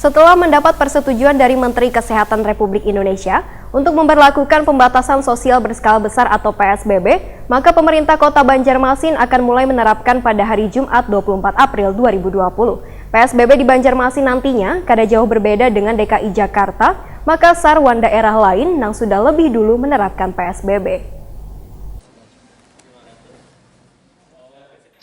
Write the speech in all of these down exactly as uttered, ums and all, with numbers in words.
Setelah mendapat persetujuan dari Menteri Kesehatan Republik Indonesia untuk memberlakukan pembatasan sosial berskala besar atau P S B B, maka pemerintah Kota Banjarmasin akan mulai menerapkan pada hari Jumat dua puluh empat April dua ribu dua puluh. P S B B di Banjarmasin nantinya kada jauh berbeda dengan D K I Jakarta, Makassar, wan daerah lain nang sudah lebih dulu menerapkan P S B B.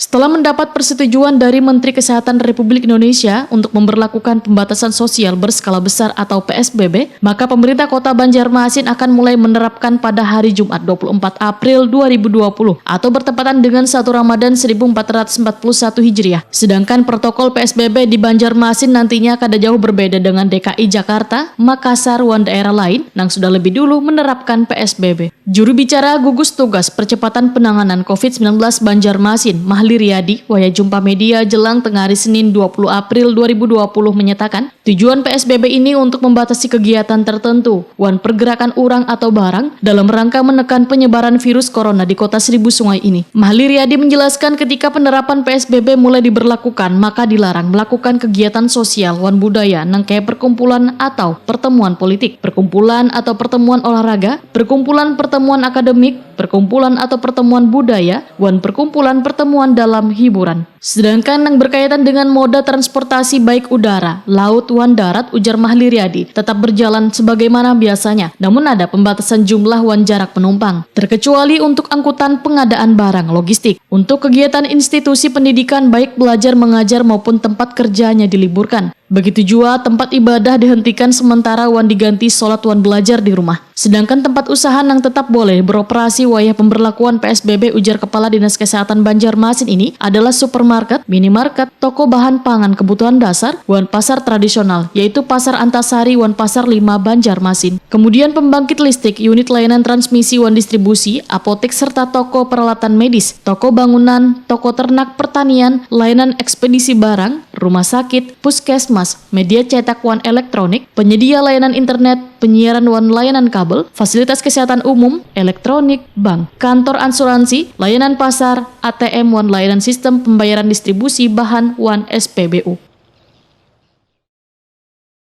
Setelah mendapat persetujuan dari Menteri Kesehatan Republik Indonesia untuk memberlakukan pembatasan sosial berskala besar atau P S B B, maka pemerintah Kota Banjarmasin akan mulai menerapkan pada hari Jumat dua puluh empat April dua ribu dua puluh atau bertepatan dengan satu Ramadan seribu empat ratus empat puluh satu Hijriah. Sedangkan protokol P S B B di Banjarmasin nantinya kada jauh berbeda dengan D K I Jakarta, Makassar, wan daerah lain nang sudah lebih dulu menerapkan P S B B. Juru bicara gugus tugas percepatan penanganan covid sembilan belas Banjarmasin, Mahli Riyadi, wayah jumpa media jelang tengah hari Senin dua puluh April dua ribu dua puluh menyatakan, tujuan P S B B ini untuk membatasi kegiatan tertentu, wan pergerakan urang atau barang dalam rangka menekan penyebaran virus corona di Kota Seribu Sungai ini. Mahli Riyadi menjelaskan ketika penerapan P S B B mulai diberlakukan, maka dilarang melakukan kegiatan sosial wan budaya nang kaya perkumpulan atau pertemuan politik, perkumpulan atau pertemuan olahraga, perkumpulan pertemuan akademik, perkumpulan atau pertemuan budaya, wan perkumpulan pertemuan dalam hiburan. Sedangkan nang berkaitan dengan moda transportasi baik udara, laut, wan darat, ujar Mahli Riyadi, tetap berjalan sebagaimana biasanya, namun ada pembatasan jumlah wan jarak penumpang, terkecuali untuk angkutan pengadaan barang logistik. Untuk kegiatan institusi pendidikan baik belajar mengajar maupun tempat kerjanya diliburkan. Begitu jua tempat ibadah dihentikan sementara wan diganti salat wan belajar di rumah. Sedangkan tempat usaha nang tetap boleh beroperasi wayah pemberlakuan P S B B, ujar Kepala Dinas Kesehatan Banjarmasin ini adalah supermarket, minimarket, toko bahan pangan kebutuhan dasar, wan pasar tradisional, yaitu Pasar Antasari wan Pasar Lima Banjarmasin. Kemudian pembangkit listrik, unit layanan transmisi wan distribusi, apotek serta toko peralatan medis, toko bangunan, toko ternak, pertanian, layanan ekspedisi barang, rumah sakit, puskesmas, media cetak wan elektronik, penyedia layanan internet, penyiaran wan layanan kabel, fasilitas kesehatan umum, elektronik, bank, kantor asuransi, layanan pasar, A T M wan layanan sistem pembayaran distribusi bahan wan S P B U.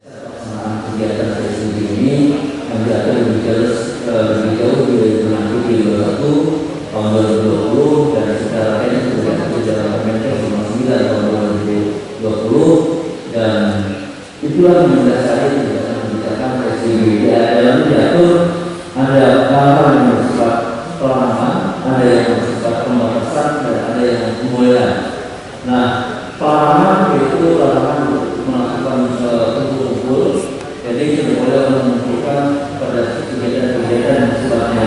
Pelaksanaan kegiatan P S B B ini yang diatur lebih jauh, eh, lebih jauh di bulan April dua puluh satu tahun dua ribu dua puluh dan secara teknis sudah diatur dalam Permenkes nomor sembilan tahun dua ribu dua puluh dan itulah yang mendasari kebijakan-kebijakan P S B B. Di dalam diatur ada hal-hal yang bersifat pelarangan, ada yang bersifat pembatasan, dan ada yang pembolehan. Nah, pelarangan yaitu larangan untuk melakukan eh, kumpul-kumpul, jadi tidak boleh mengumpulkan pada kegiatan-kegiatan yang sifatnya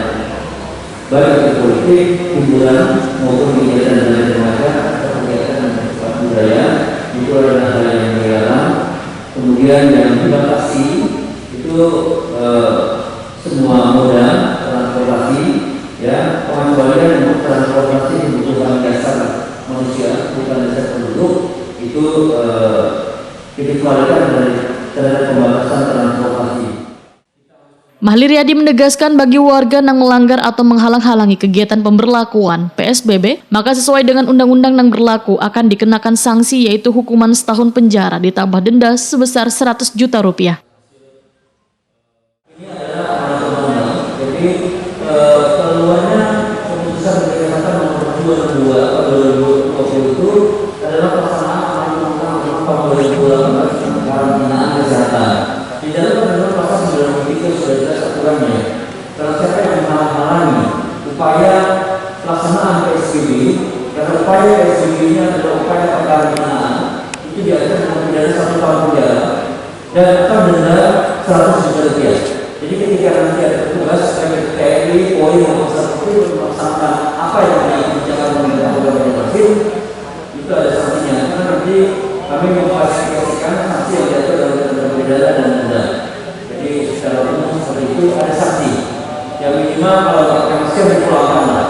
baik itu politik, hiburan, maupun kegiatan belajar mengajar atau kegiatan yang bersifat budaya, itu adalah hal yang dilarang. Kemudian yang dibatasi itu eh, semua moda transportasi, ya, pengecualian untuk transportasi kebutuhan dasar manusia, kebutuhan dasar penduduk itu eh, dikecualikan dari terhadap pembatasan transportasi. Mahli Riyadi menegaskan bagi warga nang melanggar atau menghalang-halangi kegiatan pemberlakuan P S B B, maka sesuai dengan undang-undang nang berlaku akan dikenakan sanksi yaitu hukuman setahun penjara ditambah denda sebesar seratus juta rupiah. Ini adalah amanat undang-undang. Jadi eh, keluarnya keputusan Menteri Kesehatan nomor dua puluh dua tahun dua ribu dua puluh itu adalah pelaksanaan amanat undang-undang nomor empat dua ribu delapan belas tentang karantinaan kesehatan. Di dalam undang-undang pasal sembilan puluh tiga sudah jelas aturannya. Barang siapa yang menghalang-halangi upaya pelaksanaan P S B B, karena upaya P S B B ini adalah upaya pekarantinaan, itu diancam dengan pidana satu tahun penjara dan atau denda seratus juta rupiah. Jadi ketika nanti ada petugas baik T N I, Polri maupun Satpol P untuk melaksanakan apa yang dikebijakan pemerintah Kabupaten Gresik, itu ada sanksinya. Karena nanti kami memfasilitasikan sanksi yang diatur dalam ketentuan pidana dan denda. Jadi secara umum seperti itu ada sanksi. Yang minimal kalau nggak pakai masker dipulangkan lah.